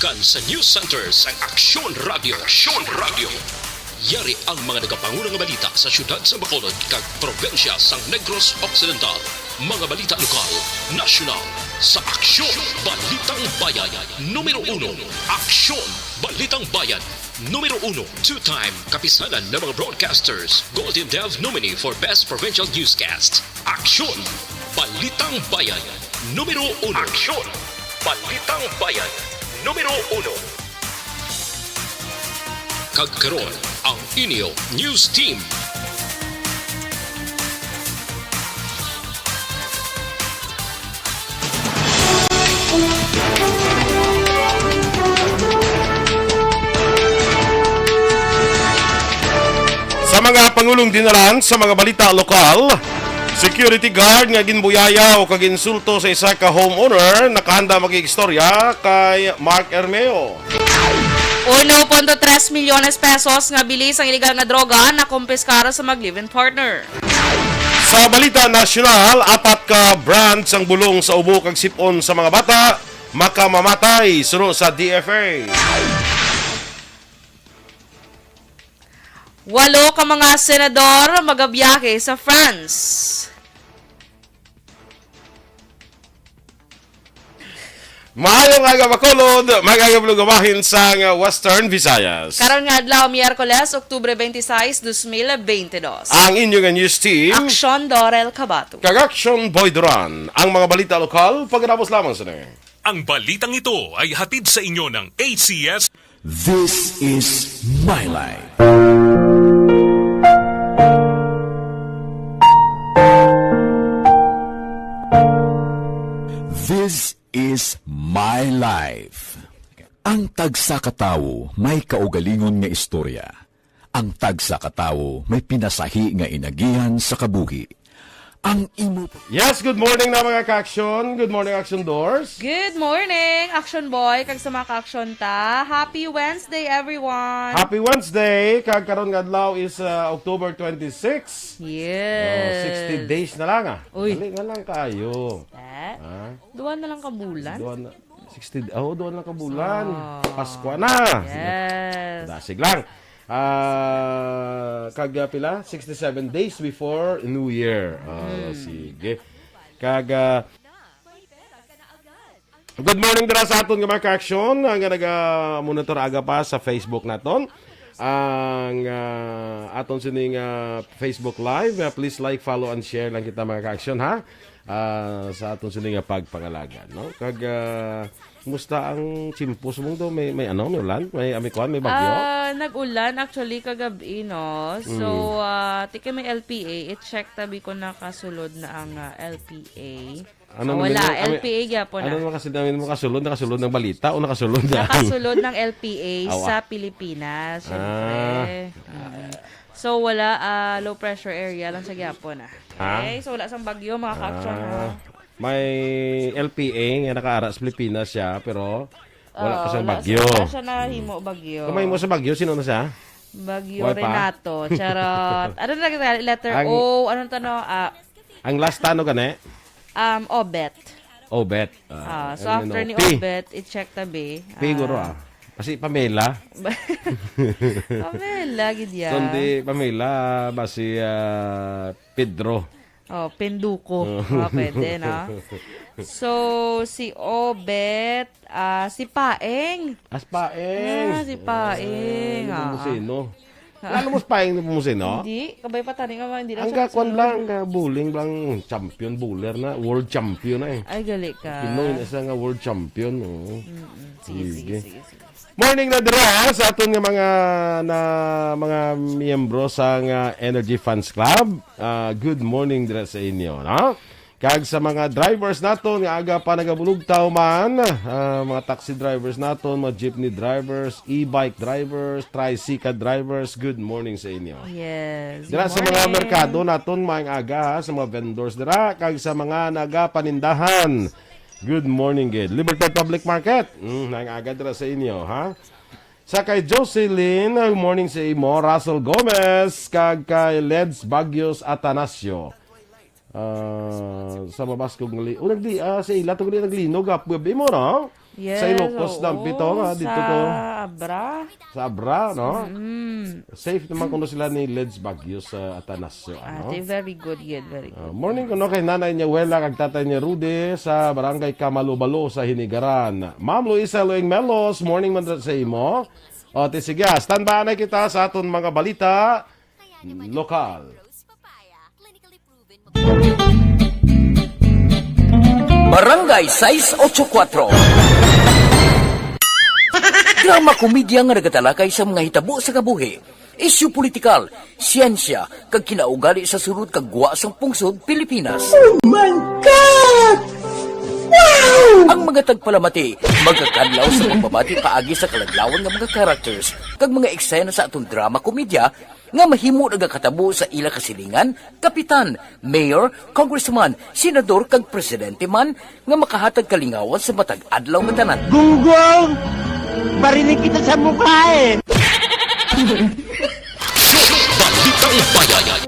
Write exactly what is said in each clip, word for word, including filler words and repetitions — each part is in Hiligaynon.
Sa News Center sang Aksyon Radio. Aksyon Radio. Yari ang mga nagapangulo nga balita sa siyudad sa Bacolod kag probinsya sang Negros Occidental. Mga balita lokal, nasyonal, sa Aksyon Balitang Bayan. Numero uno, Aksyon Balitang Bayan. Numero uno, two-time kapisanan ng mga broadcasters, Golden Dove nominee for Best Provincial Newscast. Aksyon! Balitang Bayan, numero uno. Aksyon! Balitang Bayan, numero uno. Kag karon, ang inyo news team. Sa mga pangulong dinalan sa mga balita lokal, security guard nga ginbuyayaw kag insulto sa isa ka homeowner nakahanda makig-istorya kay Mark Ermeo. Uno punto tres milyones pesos nga bili sang iligal nga droga nakumpiskar sa mag-live-in partner. Sa balita nasyonal, apat ka brand sang bulong sa ubo kag sip-on sa mga bata makamamatay, suno sa D F A. Walo ka mga senador magabiyahe sa France. Maayong aga, Bacolod. Maayong aga, mga bahin sang Western Visayas. Karon nga adlaw, Miyerkules, Oktubre twenty-six, dos mil bente dos. Ang inyo nga news team, Aksyon Dorel Cabato. Kag Aksyon Boy Duran. Ang mga balita lokal, pagkatapos lamang sini. Ang balitang ito ay hatid sa inyo ng A C S. This is My Life. This is My Life. Ang tagsa ka tawo may kaugalingon nga istorya. Ang tagsa ka tawo may pinasahi nga inagihan sa kabuhi. Ang imo Yes, good morning na, mga ka-aksyon. Good morning, Action Doors. Good morning, Action Boy, kag sa mga ka-aksyon ta. Happy Wednesday, everyone. Happy Wednesday. Kag karon nga adlaw is, uh, October twenty-six. Yes. Oh, sixty days na lang, ah. Uy. Dali nga lang kayo. Eh? Ah? Duha na lang ka bulan? Duha na, sixty, oh, duha na lang ka bulan. Ah. Pasko na. Yes. Dasig lang. Ah, kag, ah, pila? Sixty-seven days before New Year. Ah, Mm. sige. Kag, ah, good morning dira sa aton nga mga ka-aksyon, ah, nga naga-monitor aga pa sa Facebook naton. Ang, ah, aton sining, ah, Facebook Live, ah, please like, follow, and share lang kita, mga ka-aksyon, ha? Ah, sa aton sini nga pagpangalaga, no? Kag, ah, musta ang tiyempo sa mundo? May, may ano, may ulan? May, may kuwan? May bagyo? Ah, nag-ulan actually kagabi, no? So, Mm. ah, ti kay may L P A, i-check tabi ko nakasulod na ang, ah, L P A. Ano Ah, naman wala. yung, ano, L P A gyapon ano na. naman kasi namin mo kasulod? Nakasulod ng balita o nakasulod na? Nakasulod ng L P A Awa. sa Pilipinas, syempre. Ah. Mm. So, wala, ah, low pressure area lang sa gyapon, ah. Ha? Okay, so wala sang bagyo, mga ka-action, ha? Ah, may L P A nga nakaara sa Pilipinas siya, pero wala Oo, pa siyang wala bagyo. siya, wala siya nahimo bagyo. Kung may mo sa bagyo, sino na siya? Bagyo Buhay pa? Renato. Charot. Ano na talaga? Letter Ang O. Ano to, no? Ah, Ang last ano gani? um, Obet. Obet. Ah, Ah, so ano, after ni P? Obet, i-check tabi. P guro, Ah. ah. Kasi Pamela. Pamela, gid ya. Kundi Pamela, basi, ah, Pedro. Oh, Penduko. Oh. Ah, pwede, no? So, si Obet, ah, si Paeng. As Paeng. Ah, si Paeng, Ay, ah. Nepomuceno. Lalo mo si Paeng Nepomuceno? Hindi. Kabay pa tani nga, hindi lang Ang siya kakuan kasunod. lang, ka bowling lang, champion bowler na, world champion na eh. Ay, gali ka. Pinoy na siya nga world champion, oo. Mm-mm. Sige, sige, Sige. sige, sige. Morning na dira sa aton nga mga, na, mga miyembro sa nga Energy Fans Club. Ah, good morning dira sa inyo, no? Kag sa mga drivers naton nga aga pa nagabulugtaw man, ah, mga taxi drivers naton, mga jeepney drivers, e-bike drivers, tricycle drivers, good morning sa inyo. Yes, Dira good sa mga morning. merkado naton, maayong aga, ha, sa mga vendors dira, kag sa mga nagapanindahan. Good morning, gid. Libertad Public Market, mm, maayong aga dira sa inyo, ha? Sa kay Jocelyn, good morning sa imo. Russell Gomez, kag kay Leds Bagyos Atanasio. Ah, sa mabaskog nga li-, oh, nagli-, ah, sa ila to gali naglinog, ah, gabi mo, no? Yes, sa Ilocos na, oo, bitaw nga, dito sa to. Abra. Sa Abra, no? Mm. Safe naman kuno sila ni Leds Bagyo sa Atanasio, Ah, ano? They very good yet, very Ah, good. Morning kuno kay Nanay niya Wela kag Tatay niya Rudy sa Barangay Kamalubalo sa Hinigaran. Ma'am Luisa Luing Melos, morning man sa imo. O, ti sige, ah, standby na kita sa aton mga balita lokal. Barangay sais ocho kuatro. Drama komedya nga nagatalakay sa mga hitabo sa kabuhi, isyu politikal, siyensya, kag kinaugali sa sulod kag gwa sang pungsod Pilipinas. Oh my God! Wow! Ang mga tagpalamati magakadlaw sa pagbabati paagi sa kaladlawan nga mga characters kag mga eksena sa aton drama komedya nga mahimo nagakatabo sa ila kasilingan, kapitan, mayor, congressman, senador, kag presidente man nga makahatag kalingawan sa matag adlaw nga tanan. Gunggong! Barinig kita sa mukha eh! Balitang Bayan.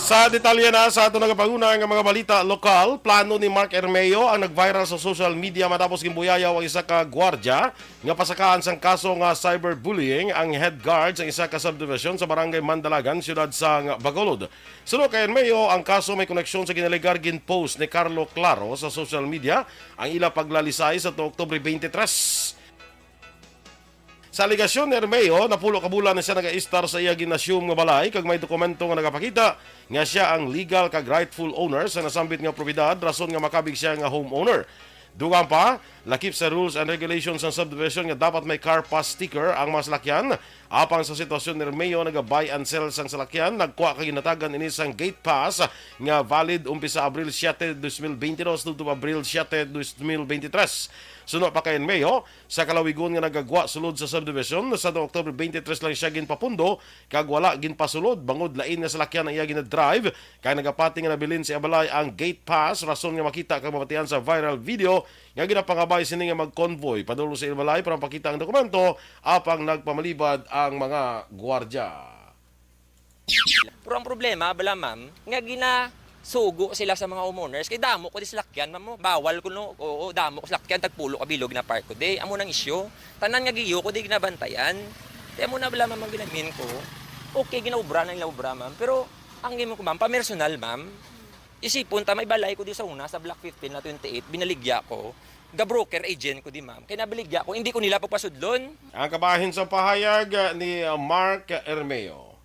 Sa detalye na sa ato nagapanguna nga mga balita lokal, plano ni Mark Ermeo ang nag-viral sa social media matapos ginbuyayaw ang isa ka gwardya nga pasakaan sang kaso nga cyberbullying ang head guard sa isa ka subdivision sa barangay Mandalagan, siyudad sang Bacolod. Suno kay Ermeo, ang kaso may koneksyon sa ginalegar gin-post ni Carlo Claro sa social media ang ila paglalisay sa tuong Oktubre twenty-three. Sa alegasyon ni Ermeo, napulo ka bulan na siya nag-aistar sa iya gin-assume nga balay kag may dokumento nga nagapakita nga siya ang legal kag rightful owner sa nasambit nga propiedad, rason nga makabig siya nga homeowner. Dugang pa, lakip sa rules and regulations sang subdivision nga dapat may car pass sticker ang mga salakyan. Apang sa sitwasyon ni Ermeo, naga-buy and sell sang salakyan, nagkuha kag ginhatagan ini sang gate pass nga valid umpisa Abril siete, dos mil bente dos, tubtob Abril siete, dos mil bente tres. Suno pa kay Ermeo, sa kalawigon nga nagagwa sulod sa subdivision, sa October twenty-three lang siya ginpapundo kag wala ginpasulod bangod lain nga salakyan ang iya ginadrive, kay nagapati nga nabilin sa iya balay ang gate pass, rason nga makita kag mabatian sa viral video nga ginapangabay sini nga mag-convoy padulong sa iya balay para mapakita ang dokumento, apang nagpamalibad ang mga gwardya. Pero ang problema, bala, ma'am, nga ginasugo sila sa mga homeowners. Kay damo ko di salakyan, ma'am, oh. Bawal ko, no? Oo, damo ko salakyan, tagpulo ka bilog na park ko di. Amo nang isyu. Tanan nga giyo ko di ginabantayan. Kaya mo na, bala, ma'am, ang ginamin ko. Okay, ginaobra na nila obra, ma'am. Pero ang imo ko, ma'am, pamersonal, ma'am. Isipon ta, may balay ko di sa una, sa Block fifteen na twenty-eight, binaligya ko. Ga broker agent ko di, ma'am. Kaya nabaligya ko, hindi ko nila pagpasudlon. Ang kabahin sa pahayag, uh, ni, uh, Mark Ermeo.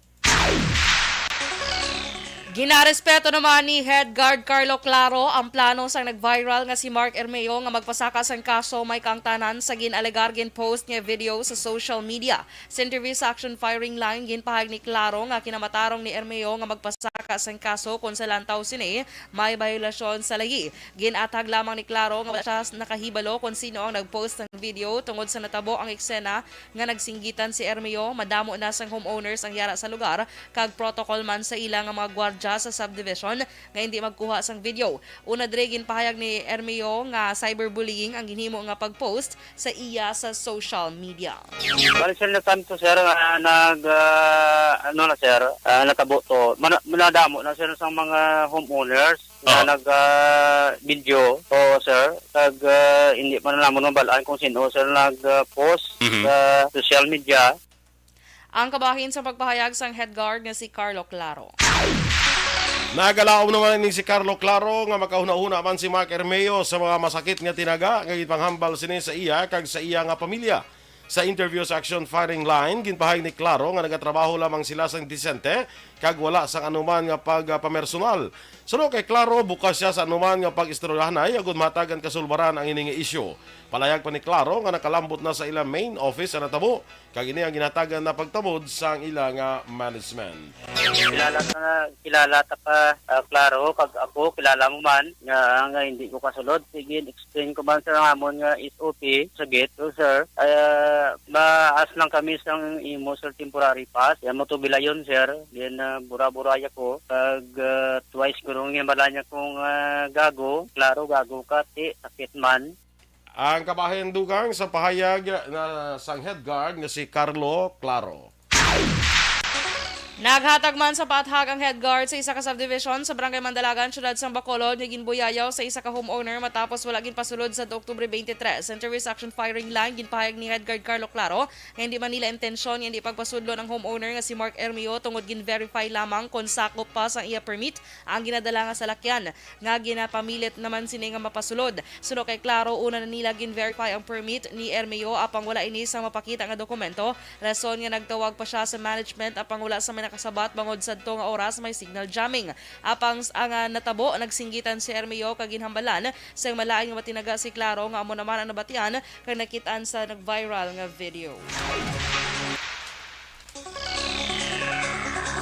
Ginarespeto naman ni Head Guard Carlo Claro ang plano sang nag-viral nga si Mark Ermeo nga magpasaka sang kaso may kaangtanan sa gin-alegar gin-post nga video sa social media. Sa interview sa Action Firing Line, ginpahayag ni Claro nga kinamatarong ni Ermeo nga magpasaka sang kaso kon sa lantaw sini may bayolasyon sa layi. Gin-atag lamang ni Claro nga wala siya nakahibalo kon sino ang nag-post sang video tungod sa natabo ang eksena nga nagsinggitan si Ermeo, madamo na sang homeowners ang yara sa lugar, kag protocol man sa ila nga mga gwardya sa subdivision nga hindi magkuha sang video. Una diri, ginpahayag ni Ermeo nga cyberbullying ang ginhimo nga pag-post sa iya sa social media. Bali, sir, na time to, sir, nga nag, ah, ano na, sir, ah, natabo to. Mana-, nadamo na, sir, sa mga homeowners nga Ah. nag, ah, video. Oo, sir. Kag, ah, hindi pa na namon mabalaan kung sino, sir, nag, ah, post Mhm. sa social media. Ang kabahin sa pagpahayag sang head guard nga si Carlo Claro. Nagalaom naman ni si Carlo Claro nga makahunahuna man si Mark Ermeo sa mga masakit nga tinaga nga gipanghambal sini sa iya kag sa iya nga pamilya. Sa interview sa Action Firing Line, ginpahayag ni Claro nga nagatrabaho lamang sila sang disente kag wala sang anuman nga pagpamersonal. Suno kay Claro, bukas siya sa anuman nga pag-istoryahanay agud mahatagan kasulbaran ang ini nga isyu. Palayag pa ni Claro nga nakalambot na sa ila main office ang natabo, kag ini ang ginhatagan na pagtamod sang ila nga management. Kilala ta, kilala ta ka, ah, Claro, kag ako, kilala mo man, nga, nga hindi ko kasulod. Sige, explain ko man sa amon nga S O P sa gate, so, sir, ah, maas lang kami sang imo, sir, temporary pass. Yan mo to bilayon, sir. Then, ah, bura-buraya ko. Kag, ah, twice ko rong ginbalaan niya kung, ah, gago. Claro, gago ka, ti, sakit man. Ang kabahin dugang sa pahayag na sang head guard nga si Carlo Claro. Naghatag man sa paathag ang head guard sa isa ka subdivision sa Barangay Mandalagan, Syudad sang Bacolod, nga ginbuyayaw sa isa ka homeowner matapos wala ginpasulod sa Oktubre twenty-three. Sa interview sa Action Firing Line, ginpahayag ni Head Guard Carlo Claro nga hindi man nila intensyon nga hindi pagpasudlon ang homeowner nga si Mark Ermio tungod gin-verify lamang kon sakop pa sang iya permit ang ginadala nga salakyan nga ginapamilit naman sini nga mapasulod. Suno kay Claro, una na nila gin-verify ang permit ni Ermeo apang wala ini sang mapakita nga dokumento, rason nga nagtawag pa siya sa management apang wala sa may nakasabat bangod sadto nga oras may signal jamming. Apang s-, ang, ah, natabo, nagsinggitan si Ermeo kag ginhambalan sang malain nga matinaga si Claro nga amo naman ang nabatian kag nakit-an sa nag-viral nga video.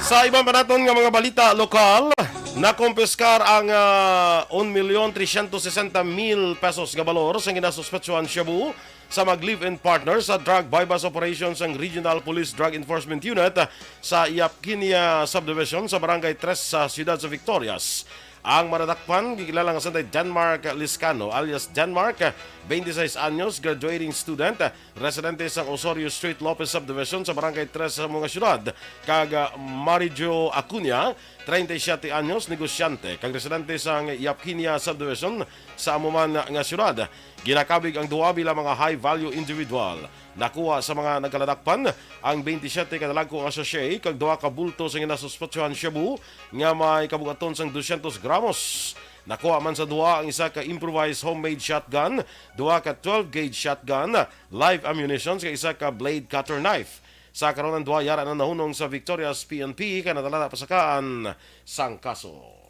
Sa iban pa naton nga mga balita lokal, nakumpiskar ang, ah, un milyon tresyentos sesenta mil pesos nga balor sang ginasuspetsuhan shabu sa mag-live-in partner sa drug buy-bust operation sang Regional Police Drug Enforcement Unit sa Yapquiña Subdivision sa Barangay Tres sa siyudad sa Victorias. Ang madadakpan, gikilala nga sanday Denmark Liscano, alias Denmark, twenty-six anyos, graduating student, residente sa Osorio Street, Lopez Subdivision sa Barangay Tres sa mga syudad, kag, ah, Marijo Acuña, treinta y siete anyos, negosyante, kag residente sa Yapquiña Subdivision sa amo man nga syudad. Ginakabig ang duha bilang mga high-value individual. Nakuha sa mga nagkaladakpan ang twenty-siyete ka dalagko nga sachet kag duha ka bulto sa ginasuspetsuhan shabu nga may kabugaton sang dosyentos gramos. Nakuha man sa duha ang isa ka improvised homemade shotgun, duha ka twelve gauge shotgun, live ammunition, kag isa ka blade cutter knife. Sa karon, ang duha yara na nahunong sa Victorias P N P kag nadala na pasakaan sang kaso.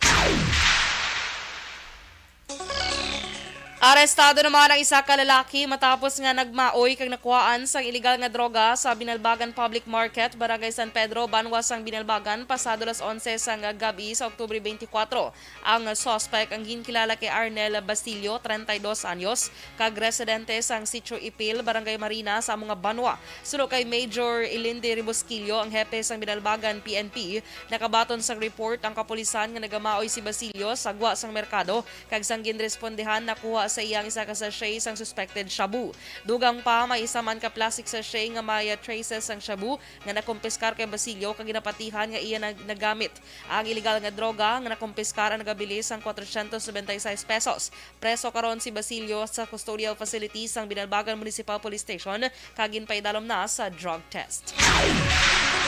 Arestado naman ang isa ka lalaki matapos nga nagmaoy kag nakuhaan sang iligal nga droga sa Binalbagan Public Market, Barangay San Pedro, banwa sang Binalbagan, pasado las onse sang gab-i sa Oktubre twenty-four. Ang suspect ang ginkilala kay Arnel Basilio, treinta y dos anyos, kag residente sang Sitio Ipil, Barangay Marina, sa amo nga banwa. Suno kay Major Ilinde Ribosquillo, ang hepe sang Binalbagan P N P, nakabaton sang report ang kapulisan nga nagamaoy si Basilio sa gwa sang merkado, kag sang ginrespondehan, nakuha sa iya ang isa ka sachet sang suspected shabu. Dugang pa, may isa man ka plastic sachet nga may, ah, traces sang shabu nga nakumpiskar kay Basilio kag ginapatihan nga iya nag-, nagamit. Ang iligal nga droga nga nakumpiskar ang nagabilis sang cuatrocientos noventa y seis pesos. Preso karon si Basilio sa custodial facility sang Binalbagan Municipal Police Station kag ginpaidalom na sa drug test.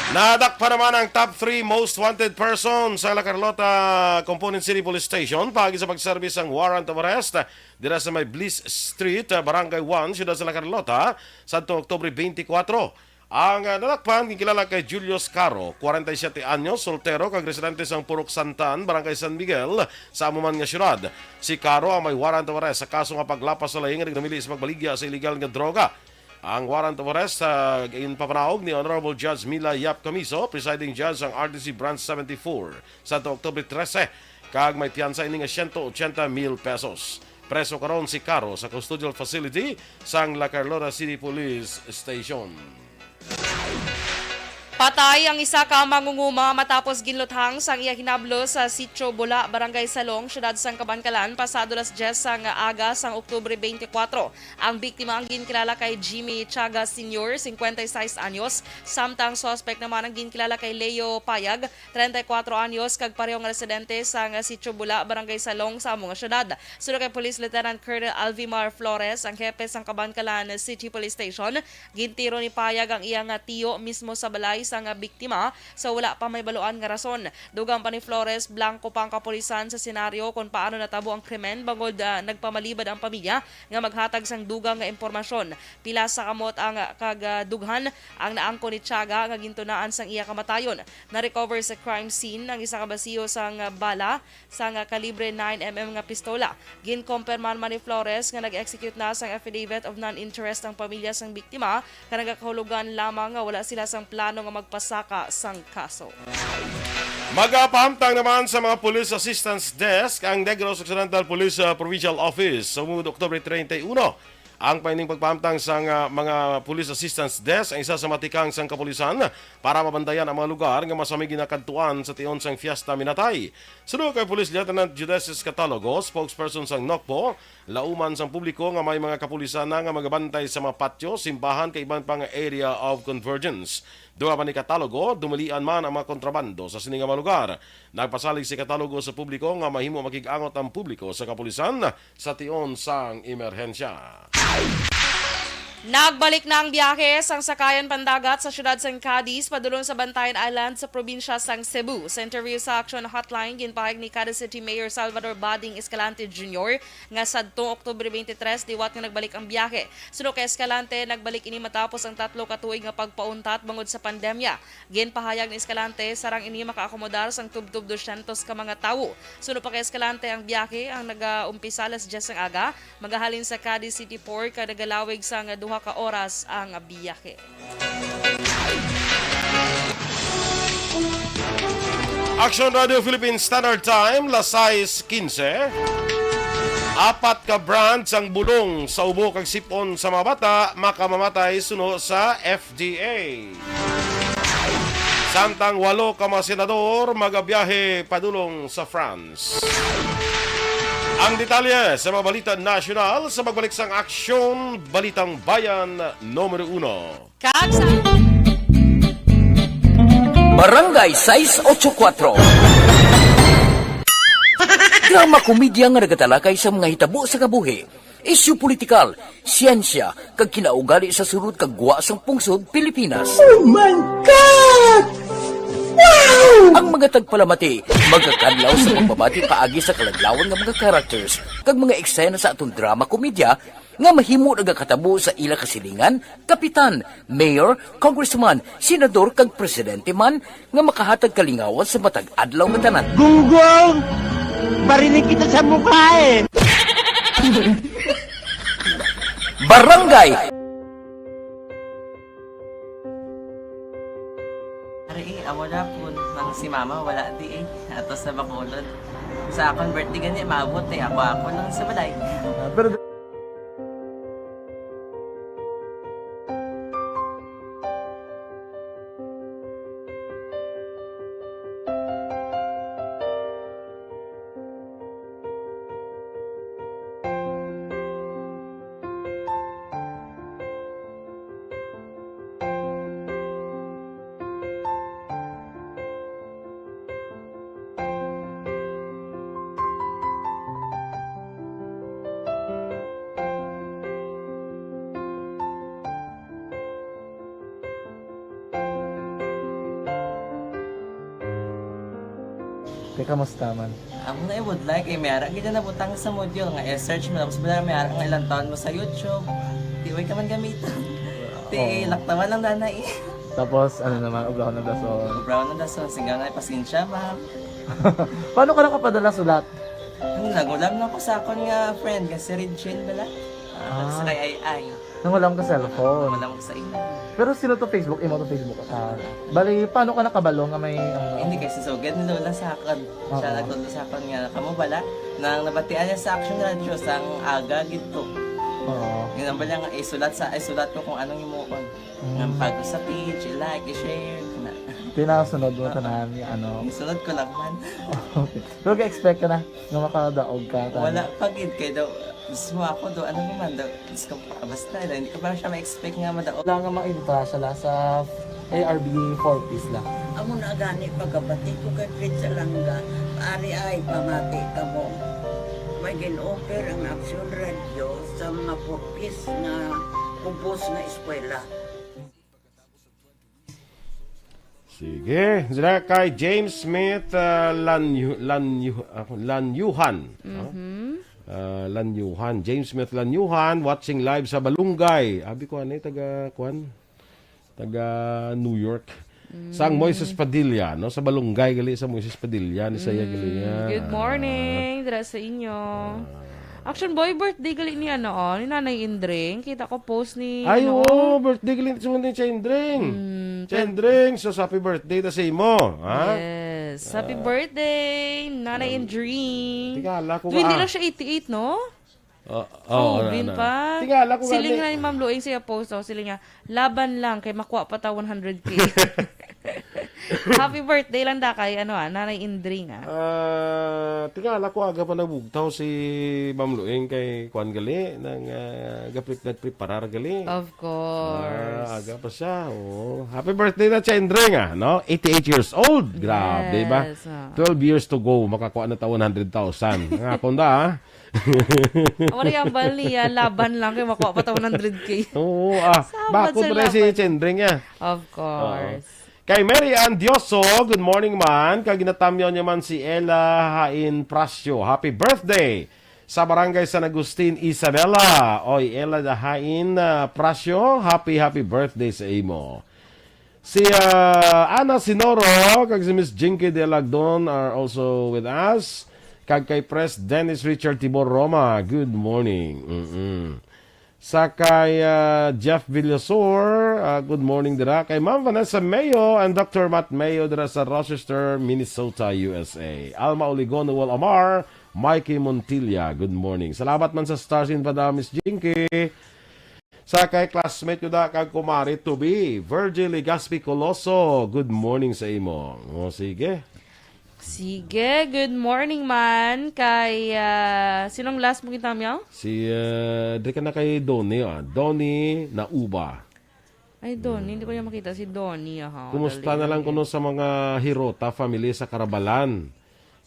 Nadakpan naman ang top three most wanted person sa La Carlota Component City Police Station paagi sa pagserbi sang warrant of arrest dira sa may Bliss Street, Barangay one, siyudad sa La Carlota, sadto Oktubre twenty-four. Ang, ah, nadakpan ginkilala kay Julius Caro, kwarenta y siyete anyos, soltero kag residente sang Purok Santan, Barangay San Miguel, sa amo man nga siyudad. Si Caro ang may warrant of arrest sa kaso nga paglapas sa laing nga nagnamili sa pagbaligya sa iligal nga droga. Ang warrant of arrest, ah, ginpapanaog ni Honorable Judge Mila Yap Camiso, presiding judge sang R T C Branch seventy-four, sa Oktubre trese, kag may piyansa ini nga siyento ochenta mil pesos. Preso karon si Caro sa custodial facility sang La Carlota City Police Station. Patay ang isa ka mangunguma matapos ginluthang sang iya hinablo sa Sitio Bula, Barangay Salong, siyudad sang Kabankalan, pasado las dyes sang aga sang Oktubre twenty-four. Ang biktima ang ginkilala kay Jimmy Tiaga Senior, cincuenta y seis anyos, samtang suspect naman ang ginkilala kay Leo Payag, treinta y cuatro anyos, kag pareho nga residente sang Sitio Bula, Barangay Salong, sa amo nga siyudad. Suno kay Police Lieutenant Colonel Alvimar Flores, ang hepe sang Kabankalan City Police Station, gintiro ni Payag ang iya nga tiyo mismo sa balay sang biktima sa wala pa mahibaluan nga rason. Dugang pa ni Flores, blanco pa ang kapulisan sa senaryo kon paano natabo ang krimen, bangod, ah, nagpamalibad ang pamilya nga maghatag sang dugang nga impormasyon. Pila sa kamot ang, ah, kag, ah, dughan ang naangkon ni Tiaga nga gintunaan sang iya kamatayon. Na-recover sa crime scene ang isa ka basiyo sang bala sang kalibre nine M M nga pistola. Ginkumpirmar man ni Flores nga nag-execute na sang affidavit of non-interest ang pamilya sang biktima, kag nagakahulugan lamang nga wala sila sang plano nga magpasaka sang kaso. Magapahamtang naman sa mga Police Assistance Desk ang Negros Occidental Police, uh, Provincial Office. Sa Oktubre treinta y uno, Ang paining pagpahamtang sang, ah, mga Police Assistance Desk ang isa sa matikang sang kapulisan para mabantayan ang mga lugar nga masami ginakadtuan sa tion sang fiesta minatay. Suno kay Police Lieutenant Judesis Catalogo, spokesperson sang NOCPO, lauman sang publiko nga may mga kapulisan na nga magabantay sa mga patio, simbahan, kag iban pa nga area of convergence. Duha pa ni Catalogo, dumalian man ang mga kontrabando sa sini nga mga lugar. Nagpasalig si Catalogo sa publiko nga mahimo makig-angot ang publiko sa kapulisan sa tion sang emerhensya. Nagbalik na ang biyahe sang sakayan pandagat sa siyudad sang Cadiz padulong sa Bantayan Island sa probinsya sang Cebu. Sa interview sa Action Hotline, ginpahayag ni Cadiz City Mayor Salvador Bading Escalante Junior nga sadtong Oktubre twenty-three liwat nga nagbalik ang biyahe. Suno kay Escalante, nagbalik ini matapos ang tatlo ka tuig nga pagpauntat bangod sa pandemya. Ginpahayag ni Escalante, sarang ini makaakomodar sang tubtob dosyentos ka mga tawo. Suno pa kay Escalante, ang biyahe ang nagaumpisa alas diyes sang aga, magahalin sa Cadiz City Port, kag nagalawig sang duha ka oras ang biyahe. Action Radio Philippine Standard Time, las sais quince. Apat ka brand sang bulong sa ubo kag sip-on sa mga bata makamamatay suno sa F D A. Samtang walo ka mga senador magabiyahe padulong sa France. Ang detalye sa mga balita nasyonal sa pagbalik sang Aksyon Balitang Bayan numero uno. Kag sa Barangay sais ocho kuatro. Drama komedya nga nagatalakay sa mga hitabo sa kabuhi, isyu politikal, siyensya, kag kinaugali sa sulod kag gwa sang pungsod Pilipinas. Oh my God! Wow! Ang mga tagpalamati magakadlaw sa pagbabati paagi sa kaladlawan nga mga characters kag mga eksena sa aton drama komedya nga mahimo nagakatabo sa ila kasilingan, kapitan, mayor, congressman, senador, kag presidente man nga makahatag kalingawan sa matag adlaw nga tanan. Gunggong! Barinig kita sa mukha eh! Barangay Ari, eh, amo na po. Nang si mama, wala di eh. Ato sa Bacolod. Sa akon birthday gani, maabot eh. Ako, ako lang sa balay. Ah, pero Te, kamusta man? Amo na, I would like, eh, may ara gid na nabutang sa module nga i-search mo, tapos wala may ara nga ilang taon mo sa YouTube. Di, way ka man gamiton. Ti, oo, laktawan lang, nanay. Tapos, ano naman, ubraw ng dason. Ubraw ng dason, singga na, pasensya, ma'am. Paano ka nakapadala sulat? Ano, nag-ulam lang ko sa akon nga friend, nga si Regine bala. Ah, ah, sa kay Ai Ai. Nangulam ka cellphone. Wala ko sa imo. Pero sino to Facebook? Imo to Facebook? Ah, bali, paano ka nakabalo nga may, ano? Hindi, kay si Sugad ni Lola sa akon. Siya, oo, nagtudlo sa akon nga, kamo bala, nang nabatian niya sa Action Radio, sang aga gid to. Oo. Yun ang bala nga, isulat sa, isulat ko kung anong himuon. Mm. Nga pag sa page, i-like, i-share, na. Pinasunod mo, oo, tanan, ano? Isunod ko lang man. Okay. Pero ga-expect ka na nga makadaog ka, tanan? Wala pa gid, kay daw, gusto mo ako do, ano naman daw, Diyos ko, basta, hindi ko pa siya ma-expect nga madaog. Wala nga ma-entra siya la sa A R B four Ps la. Amo na gani pagkabati ko kay Fritz Alanga, ari ay pamati kamo. May gin-offer ang Action Radio sa mga four Ps nga kubos nga eskwela. Sige. Sila kay James Smith, ah, Lanyu-, Lanyu-, ah, Lanyuhan, no? Mhm. Ah, Lanyuhan. James Smith Lanyuhan, watching live sa Balungay. Abi ko, ano, taga, kuan? Taga New York. Sang, mm, Moises Padilla, no? Sa Balungay, gali sa Moises Padilla, ni saya, gali, mm, niya. Good morning, dira sa inyo. Ah. Action Boy, birthday gali ni, ano, oh, ni Nanay Indring. Kita ko post ni, ay, ano, oo, birthday gali ni Nanay Indring. Mm, Indring, so happy birthday ta sa imo, ha? Yes, happy, ah, birthday, Nanay, um, Indring. Tingala ko. Hindi lang siya eighty-eight, no? Oh, oh, Bin pa. Tingala ko Siling gani. Na ni Ma'am Luing sa iya post, oh, siling niya, "Laban lang kay makuha pa ta one hundred K." Happy birthday lang da kay, ano, ah, Nanay Indring, ah. Ah, tingala ko aga pa nabugtaw si Ma'am Luing kay kuan gali, nang, ah, gapre-, nagpreparar gali. Of course. Ah, aga pa siya. Oh. Happy birthday na siya, Indring, ah, no? Eighty-eight years old. Grabe, ba? Yes, ah. Twelve years to go, makakuha na ta one hundred thousand. Nga akong da, ah. Wala yung bali, ah, laban lang kay makuha pa ta one hundred K. Oo, ah. Sabad Bako sa pre si laban. Chendring, ah. Of course. Oo. Kay Mary Ann Dioso, good morning, man. Kag ginatamyaw niya man si Ella Hain Prasio. Happy birthday sa Barangay San Agustin, Isabela. Oy, Ella Hain, ah, Prasio, happy, happy birthday sa imo. Si, ah, Ana Sinoro kag si Miss Jinky de Lagdon are also with us. Kag kay Pres Dennis Richard Tibor Roma, good morning. Mm-mm. Sa kay, ah, Jeff Villasor, ah, good morning dira. Kay Ma'am Vanessa Mayo and Doctor Matt Mayo dira sa Rochester, Minnesota, U S A. Alma Oligon, Noel Amar, Mikey Montilla, good morning. Salamat man sa Stars in Pada, Miss Jinky. Sa kay classmate ko da kag kumare to be, Virgil Legaspi Coloso, good morning sa imo. O, sige. Sige, good morning man. Kay, ah, sinong last mo gitamyaw? Si, ah, di ka na kay Donnie, ah. Donnie Nauba. Ay, Donnie, hindi ko niya makita si Donnie, ah, ha. Kumusta na lang kuno sa mga Hirota family sa Karabalan?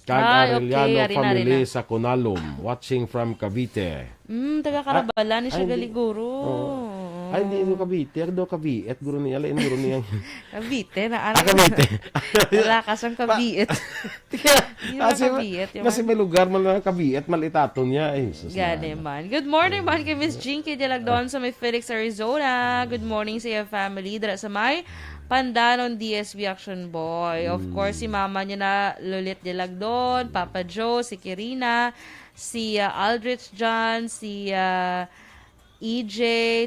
Kag Ay, Arellano okay, ari na, ari family na. Sa Kunalom, watching from Cavite. Mm, taga Karabalan ni siya ay, hindi. Galiguro. Oo. Oo. Ay, hindi, hindi Cavite. Ano daw, Cavite? Guro niya, lain guro niya. Cavite na, Ah, ano? Cavite. Wala ka siyang Pa- Cavite. Hindi naman Kasi ma-, Cavite, yung kasi mga may lugar man lang Cavite, malitato niya. Eh, sus, Gani na. Man. Good morning, man, kay Miss Jinky Dialagdon sa may Phoenix, Arizona. Good morning sa iya family. Dira sa may Pandanon D S B Action Boy. Of Mm. course, si mama niya na, Lolit Dialagdon, Papa Joe, si Kirina, si, ah, Aldrich John, si, ah, E J,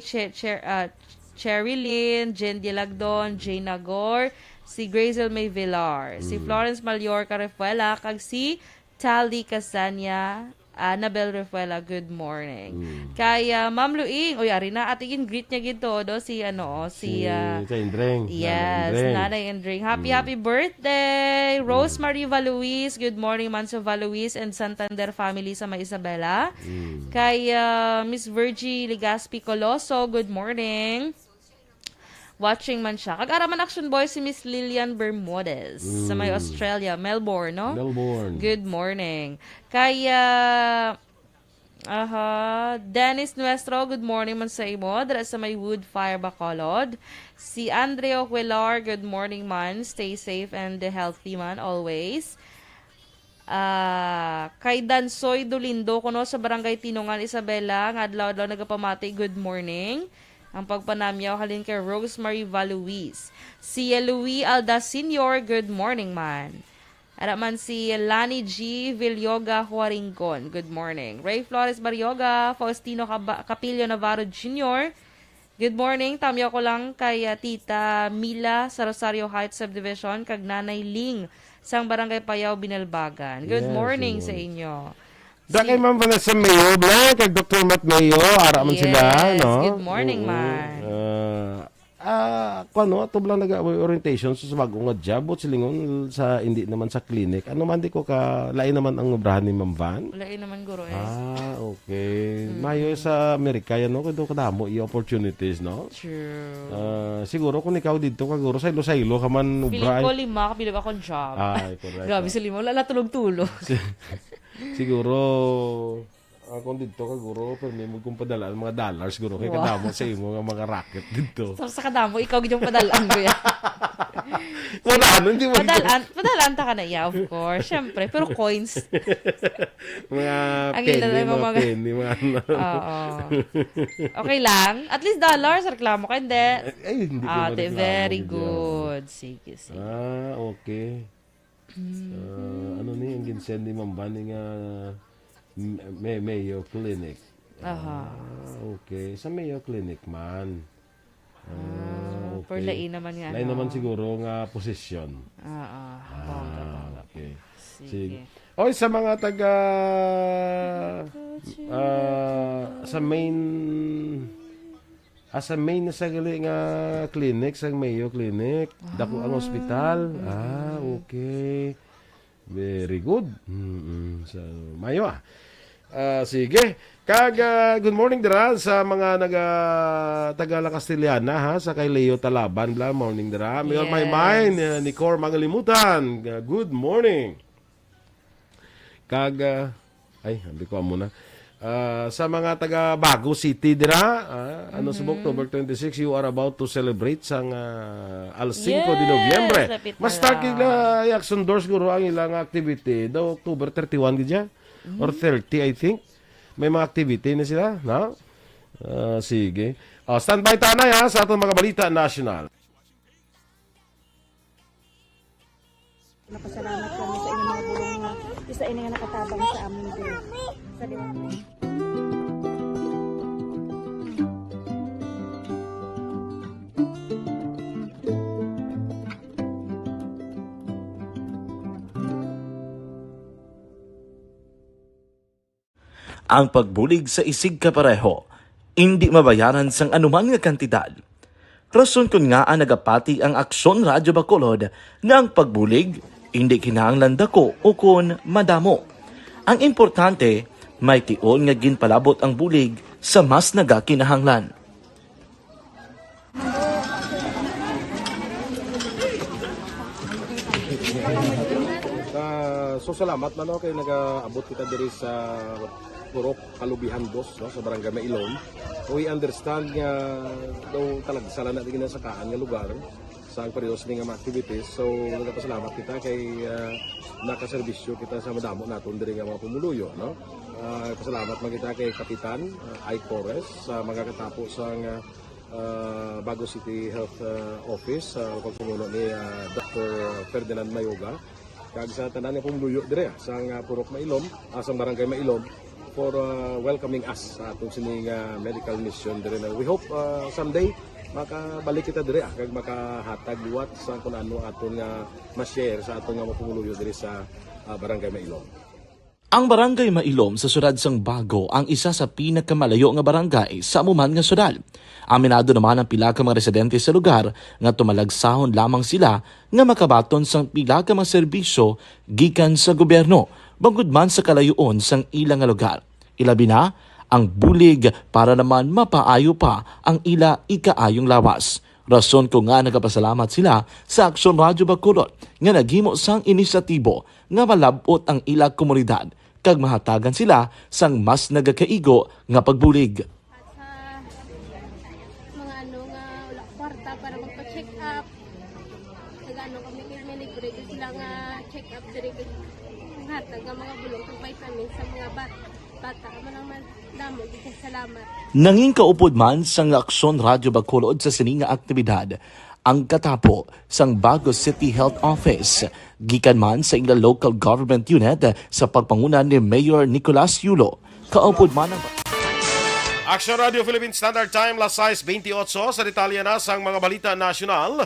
Che-, Che-, ah, Cherry Lynn, Jen Dialagdon, Jane Nagor, si Grazel May Villar, si Mm. Florence Mallorca Refuela, kag si Tali Casania, Annabel Refuela, good morning. Mm. Kay, ah, Ma'am Luing, uy, ari na, ati gin-greet niya gid to, do, si, ano, si, Si ah, Sa Indreng. Yes, Nanay Indreng. Nanay Indreng. Happy, Mm. happy birthday! Mm. Rosemary Valuis, good morning man sa Valuis and Santander family sa may Isabela. Mm. Kay, ah, Miss Virgie Legaspi Coloso, good morning. Watching man siya. Kag ara man Action Boy si Miss Lilian Bermudez sa may Mm. Australia, Melbourne, no? Melbourne. Good morning. Kay, ah, aha, Dennis Nuestro, good morning man sa imo. Dira sa may Wood Fire Bacolod. Si Andrea Huelar, good morning man. Stay safe and healthy man always. Ah, kay Dansoy Dolindo kuno sa Barangay Tinungan, Isabela, nga adlaw-adlaw nagapamati, good morning. Ang pagpanamyaw halin kay Rosemary Valuis. Si Louis Alda Senior, good morning man. Ara man si Lani G Villoga Huaringon, good morning. Ray Flores Barrioga, Faustino Caba-, Capillo Navarro Junior, good morning. Tamyaw ko lang kay, ah, Tita Mila sa Rosario Heights Subdivision kag Nanay Ling sang Barangay Payaw, Binalbagan. Good Yes, morning good sa morning. Inyo. Da Si kay Ma'am Vanessa Mayo, Blanc, kag Doctor Matt Mayo, ara man sila, Yes, no? Good morning, Oo. man. Ah, ah, kuwan, no? Ato lang nag-orientation sa, sa bag-o nga job, but silingon sa, hindi naman sa clinic. Ano man, di ko ka, lain naman ang obrahan ni Ma'am Van? Lain naman, guro, eh. Ah, okay. Mm. Mayo sa Amerika yan, no? Kaya kadamo yung opportunities, no? True. Ah, siguro kung ikaw dito ka, guro, saylo-saylo ka man Feeling ubra, ko eh. Lima, kabilog akong job. Ay, correct. Grabe sa lima, wala na tulog-tulog. Si-, siguro, ah, kung dito ka, guro, pero may magkumpadalaan mga dollars, guro, kay Wow. kadamo sa imo nga mga racket dito. Sa, sa kadamo, ikaw gid yung padalaan ko yan. Wala, ano, hindi mo Padalaan, padalaan ta ka na, yeah, of course. Siyempre, pero coins. Mga Ang penny, ila lang mga mga penny, mga ano. Oo. Okay lang. At least dollars, reklamo ka, hindi? Ay, ay, hindi ko Ah, te, mareklamo very dyan. Good. Sige, sige. Ah, okay. Mm. Ah, ano ni, ang ginsend ni Ma'am Van ni nga, m-, may Mayo Clinic. Aha. Ah, okay. Sa Mayo Clinic man. Ah, Ah, pero okay. Lain naman nga, Lain no? naman siguro nga posisyon. Ah, ah. Ah, Bongga, bongga. Okay. Sige. Sige. Oy, sa mga taga Ah, sa main, ah, sa main na sa gali nga clinic, sa Mayo Clinic. Dako ang Ah, ospital. Ah, okay. Okay. Very good. Mm-mm. So, mayo, ah. Ah, sige. Kag, ah, good morning dira sa mga naga, taga La Castellana, ha, sa kay Leo Talaban, bla, morning dira. Mayor Yes. Maymay, ni, ni Cor Mangalimutan. Ah, good morning. Kag, ah, ay, sabi ko muna. Ah, sa mga taga Bago City dira, ah, ano, subok, Mhm. October twenty-six, you are about to celebrate sang, ah, Al Cinco de Yes, Noviembre. lapit na Mas lang. Action doors guro ang ilang activity. Daw October thirty-one gid siya. Or Mhm. thirty, I think. May mga activity na sila, no? Ah, sige. Ah, standby tanay, ha, sa atong mga balita national. Napasalamat kami sa inyong mga bulong nga isa ini nga nakatabang sa amon din. Sa liwanag. Ang pagbulig sa isigkapareho indi mabayaran sang anuman nga kantidad. Rason kon ngaa nagapati ang Aksyon Radyo Bacolod nga ang pagbulig indi kinahanglan dako ukon madamo. Ang importante, may tion nga ginpalabot ang bulig sa mas nagakinahanglan. Ah, so, salamat man, no, kay nagaabot kita diri sa Purok Kalubihan Dos, no, sa Barangay Mailom. We understand nga daw talagsa lang na di ginasakaan nga lugar sa ang periodo sini nga mga activities. So, nagapasalamat kita kay, ah, nakaserbisyo kita sa madamo naton diri nga mga pumuluyo, no? Ah, pasalamat man kita kay Kapitan, ah, Ike Torres, sa mga katapo sa nga, ah, Bago City Health, ah, Office, sa pagpamuno ni, ah, Doctor Ferdinand Mayoga, kag sa tanan nga pumuluyo dire, ah, sa nga Purok Mailom, ah, sa Barangay Mailom, for, ah, welcoming us sa atong sini nga medical mission dire na we hope, ah, someday makabalik kita dire, ah, kag makahatag liwat sa kung ano aton nga ma-share sa aton nga mga pumuluyo dire sa, ah, Barangay Mailom. Ang Barangay Mailom sa siyudad sang Bago ang isa sa pinakamalayo nga barangay sa amo man nga siyudad. Aminado naman ang pila ka mga residente sa lugar nga tumalagsahon lamang sila nga makabaton sang pila ka mga serbisyo gikan sa gobyerno, bangod man sa kalayoon sang ila nga lugar. Ilabi na ang bulig para naman mapaayo pa ang ila ikaayong lawas. Rason ko nga nagapasalamat sila sa Aksyon Radyo Bacolod nga naghimo sang inisyatibo nga malab-ot ang ila komunidad kag mahatagan sila sang mas nagakaigo nga pagbulig. At sa mga ano nga wala kwarta para magpa-check up, nag-ano kami kay may libre ko sila nga check up diri kay hatag nga mga bulong kag vitamin sa mga bat bata. Amo lang man damo gid kay salamat. Nangin kaupod man sang Aksyon Radyo Bacolod sa sini nga aktibidad ang katapo sang Bago City Health Office, gikan man sa ila local government unit sa pagpanguna ni Mayor Nicolas Yulo. Kaupod man ang Action Radio Philippine Standard Time, las sais bentiocho. Sa detalye na sang mga balita nasyonal,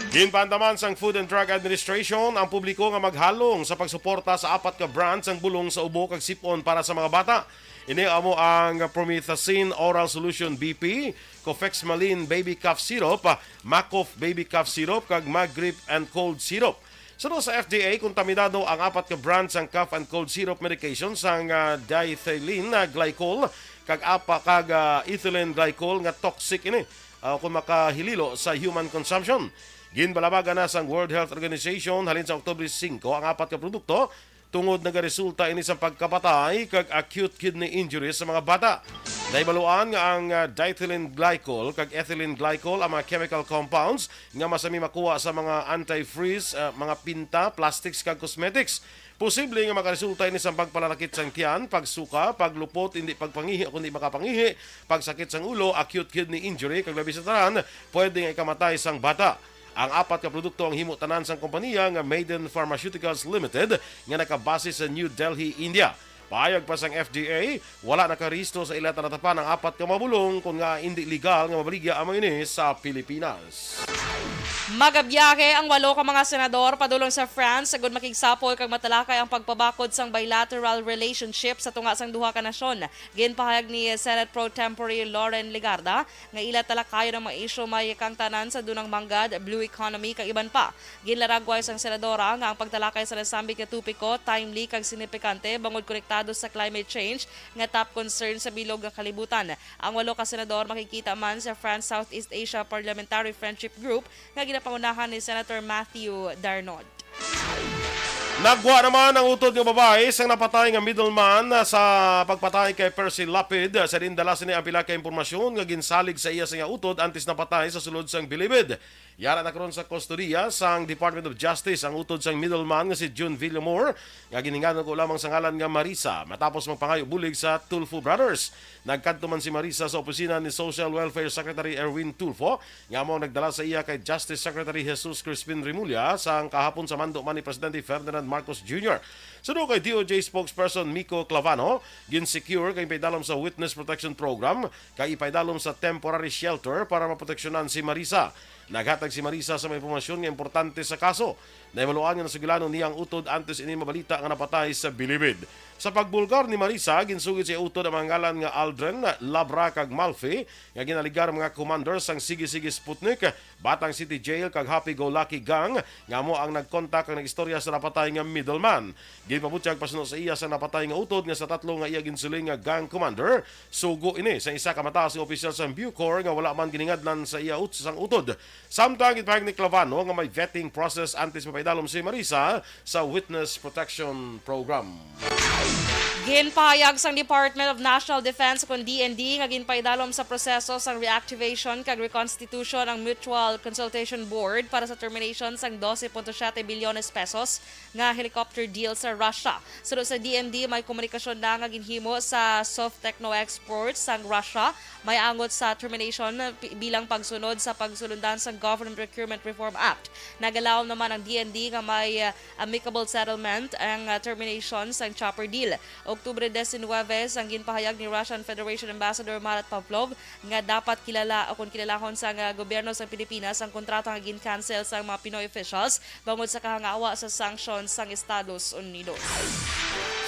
ginpaandaman sang Food and Drug Administration ang publiko nga maghalong sa pagsuporta sa apat ka brand sang bulong sa ubo kag sip-on para sa mga bata. Ini amo ang Promethazine Oral Solution B P, Cofexmalin Baby Cough Syrup, Macof Baby Cough Syrup, kag Magrip and Cold Syrup. Suno sa F D A, kontaminado ang apat ka brand sang cough and cold syrup medication sang, ah, diethylene, ah, glycol kag apa kag, ah, ethylene glycol nga toxic ini, ah, kung makahililo sa human consumption. Ginbalabagan na sang World Health Organization halin sa Oktubre singko ang apat ka produkto tungod nagaresulta ini sa pagkapatay kag acute kidney injury sa mga bata. Nahibaluan nga ang, ah, diethylene glycol kag ethylene glycol ang mga chemical compounds nga masami makuha sa mga antifreeze, ah, mga pinta, plastics kag cosmetics. Posible nga makaresulta ini sa pagpalanakit sang tiyan, pagsuka, paglupot, hindi pagpangihi o kundi makapangihi, pagsakit sang ulo, acute kidney injury, kag labi sa tanan, pwede nga ikamatay sang bata. Ang apat ka produkto ang himo tanan sang kompanya nga Maiden Pharmaceuticals Limited nga nakabase sa New Delhi, India. Pahayag pa sang F D A, wala nakarehistro sa ila talatapan ang apat ka mga bulong, kon nga indi legal nga mabaligya amo ini sa Pilipinas. Magabiyahe ang walo ka mga senador padulong sa France agud makigsapol kag matalakay ang pagpabakod sang bilateral relationship sa tunga sang duha ka nasyon. Ginpahayag ni Senate Pro Tempore Loren Legarda nga ila talakayon ang mga isyu may kangtanan sa dunang manggad, blue economy, kag iban pa. Ginlaragway sang senadora nga ang pagtalakay sa nasambit nga topiko timely kag sinipikante bangod konektado sa climate change nga top concern sa bilog nga kalibutan. Ang walo ka senador makikita man sa France Southeast Asia Parliamentary Friendship Group nga ginapangunahan ni Senator Matthew Darnaud. Nagwa naman ang utod nga babayi sang napatay nga middleman sa pagpatay kay Percy Lapid. Sa diin dala sini ang pila ka impormasyon nga ginsalig sa iya sing utod antes napatay sa sulod sang bilibid. Yara na karon sa kustodiya sang Department of Justice ang utod sang middleman nga si June Villamor nga ginhinganan ko lamang sa ngalan nga Marisa matapos magpangayo bulig sa Tulfo Brothers. Nagkadto man si Marisa sa opisina ni Social Welfare Secretary Erwin Tulfo nga amo ang nagdala sa iya kay Justice Secretary Jesus Crispin Remulla sang kahapon sa mando man ni Presidente Ferdinand Marcos Junior. Suno kay D O J spokesperson Miko Clavano, gin-secure kag paidalom sa Witness Protection Program kag ipaidalom sa temporary shelter para maproteksyonan si Marisa. Naghatag si Marisa sa mga impormasyon nga importante sa kaso. Nahibaluan nga nasugilanon niya ang utod antes ini mabalita nga napatay sa bilibid. Sa pagbulgar ni Marisa, ginsugid sa iya utod ang mga ngalan nga Aldrin, Labra kag Malfi nga ginaligar mga commander sang Sige-Sige Sputnik, Batang City Jail kag Happy Go Lucky Gang nga amo ang nagkontak kag nag-istorya sa napatay nga middleman. Ginpabutyag pa suno sa iya sa napatay nga utod nga sa tatlo nga iya ginsiling nga gang commander, sugo ini sa isa ka mataas nga opisyal sang Bucor nga wala man giningadlan sa iya ut sang utod. Samtang ginpahayag ni Clavano nga may vetting process antes mapaidalom si Marisa sa Witness Protection Program. Ginpahayag sang Department of National Defense kon D N D nga ginpaidalom sa proseso sang reactivation kag reconstitution ang Mutual Consultation Board para sa termination sang dose punto siyete bilyones pesos nga helicopter deal sa Russia. Suno sa D N D, may komunikasyon na nga ginhimo sa Softechno Exports sang Russia may angot sa termination pi- bilang pagsunod sa pagsulundan sang Government Procurement Reform Act. Nagalaom naman ang D N D nga may uh, amicable settlement ang uh, termination sang chopper deal. Oktubre diecinuebe, sang ginpahayag ni Russian Federation Ambassador Marat Pavlov nga dapat kilala o kon kilalahon sang uh, gobyerno sang Pilipinas ang kontrata nga gin-cancel sang mga Pinoy officials bangod sa kahangawa sa sanction sang Estados Unidos.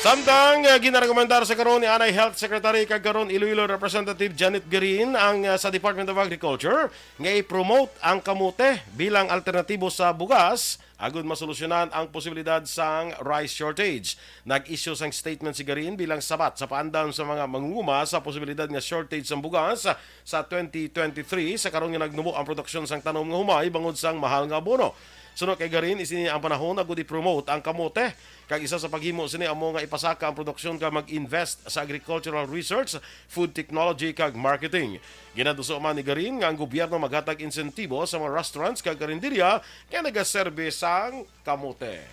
Samtang uh, ginarekomendar sa karon ni anay Health Secretary kag karon Iloilo Representative Janet Garin ang uh, sa Department of Agriculture nga i-promote ang kamote bilang alternatibo sa bugas agud masolusyonan ang posibilidad sang rice shortage. Nag-issue sang statement si Garin bilang sabat sa paandam sa mga mangunguma sa posibilidad nga shortage sang bugas sa twenty twenty-three sa karon nga nagnubo ang produksyon sang tanom nga humay bangod sang mahal nga abono. Suno kay Garin, isini ang panahon agud i-promote ang kamote, kag isa sa paghimo sini amo nga ipasaka ang produksyon kag mag-invest sa agricultural research, food technology, kag marketing. Ginaduso man ni Garin nga ang gobyerno maghatag insentibo sa mga restaurants kag karinderya kay nagaserbi sang kamote.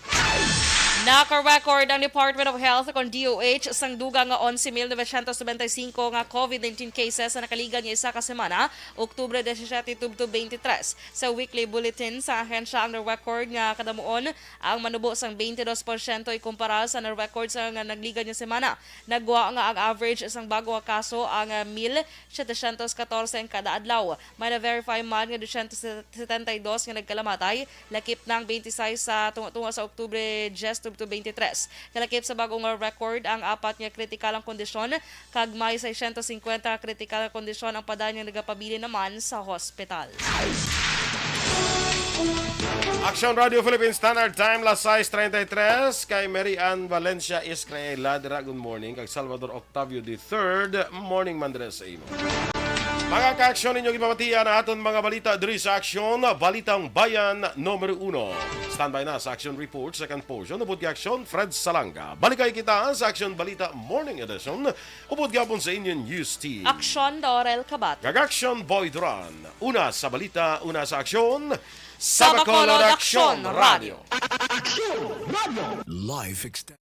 Naka-record ang Department of Health kon D O H sang dugang nga onse mil novecientos noventa y cinco nga COVID nineteen cases sa nakaligad nga isa ka semana, Oktubre disisiete tubtob twenty-three. Sa weekly bulletin sa ahensya ang na-record nga kadamuon ang manubo sang twenty-two porsyento ikumpara sa na-record sa nga nagligad nga semana. Nagwa nga ang average sang bago nga kaso ang ah, mil setecientos catorce ang kada adlaw. May na-verify man nga doscientos setenta y dos nga nagkalamatay, lakip na ang twenty-six sa tunga-tunga sa Oktubre diyes tubtob twenty-three. Kalakip sa bag-o nga record ang apat nga kritikal ang kondisyon, kag may seiscientos cincuenta ka kritikal nga kondisyon ang padayon nga nagapabilin naman sa hospital. Aksyon Radio Philippines Standard Time, las sais treinta y tres, kay Mary Ann Valencia Israela, dira, good morning, kag Salvador Octavio the third, morning man dira sa imo. Mga ka-aksyon, ninyo gipamatian ang aton mga balita diri sa Aksyon, Balitang Bayan numero uno. Standby na sa Aksyon Report, second portion, upod kay Aksyon, Fred Salanga. Balikay kita sa Aksyon Balita Morning Edition, upod gihapon sa inyo news team. Aksyon, Dorel Kabat. Kag Aksyon, Boy Duran. Una sa balita, una sa aksyon, sa Bacolod Aksyon Radio. Aksyon Radio. Life extended.